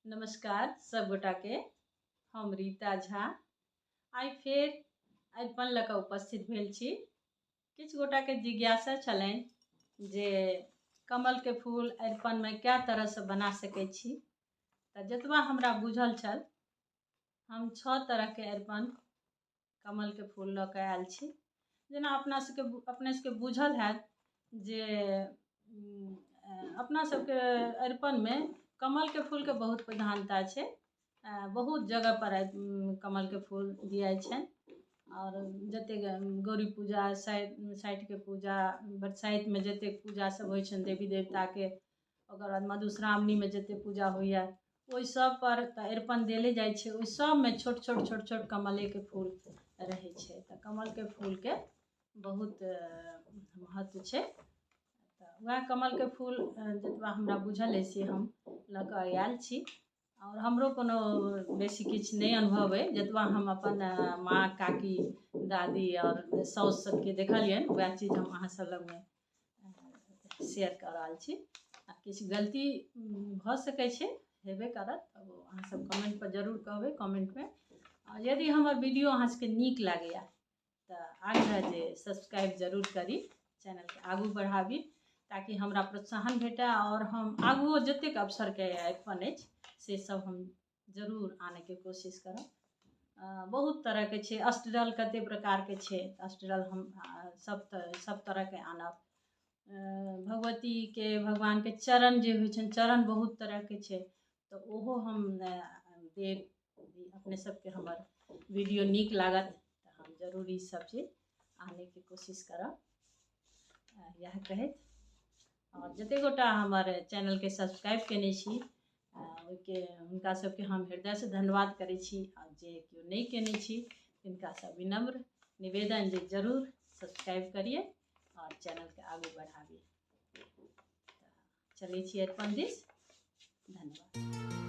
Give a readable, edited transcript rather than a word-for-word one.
नमस्कार सब गोटाके, हम रीता झा आइ फेर अरिपन लऽ कऽ उपस्थित भेल छी। किछु गोटाके जिज्ञासा छलनि जे कमलके फूल अरिपनमे कए तरहसँ बना सकै छी। तऽ जतबा हमरा बुझल छल हम 6 तरहके अरिपन कमलके फूल लऽ कऽ आयल छी। जेना अपने सबके बुझल हैत जे अपना सबके अरिपनमे कमलके फूलके बहुत प्रधानता छै। बहुत जगह पर कमलके फूल दियाइ छनि। आओर जतेक गौरी पूजा, साठिके पूजा, बरसाइतमे जतेक पूजा सब होइ छनि देवी देवताके, ओकर बाद मधुश्रावणीमे जतेक पूजा होइए ओहि सब पर तऽ अरिपन देले जाइ छै। ओहि सबमे छोट छोट छोट छोट कमलेके फूल रहै छै। तऽ कमलके फूलके बहुत महत्व छै। तऽ वएह कमलके फूल जतबा हमरा बुझल अछि से हम लऽ कऽ आयल छी। आओर हमरो कोनो बेसी किछु नहि अनुभव अइ, जतबा हम अपन माँ, काकी, दादी आओर साउस सबके देखलियनि वएह चीज हम अहाँ सब लगमे शेयर कऽ रहल छी। आ किछु गलती भऽ सकै छै, हेबे करत, तऽ ओ अहाँ सब कमेंट पर जरूर कहबै कमेंटमे। आ यदि हमर वीडियो अहाँ सबके नीक लागैया तऽ आग्रह जे सब्सक्राइब जरूर करी, चैनलके आगू बढ़ाबी ताकि हमरा प्रोत्साहन भेटय आओर हम आगुओ जतेक अवसरके अरिपन अछि से सब हम जरूर आनैके कोशिश करब। बहुत तरहके छै अष्टदल, कते प्रकारके छै अष्टदल, हम सब तरहके आनब। भगवतीके भगवानके चरण जे होइ छनि, चरण बहुत तरहके छै, तऽ ओहो हम देब। अपने सबके हमर वीडियो नीक लागत तऽ हम जरूर ई सब चीज आनैके कोशिश करब। इएह कहैत आओर जतेक गोटा हमर चैनलके सब्सक्राइब केने छी ओहिके हुनका सबके हम हृदयसँ धन्यवाद करै छी। आ जे केओ नहि केने छी तिनकासँ विनम्र निवेदन जे जरूर सब्सक्राइब करिए आओर चैनलके आगू बढ़ाबी। चलै छी अरिपन दिस। धन्यवाद।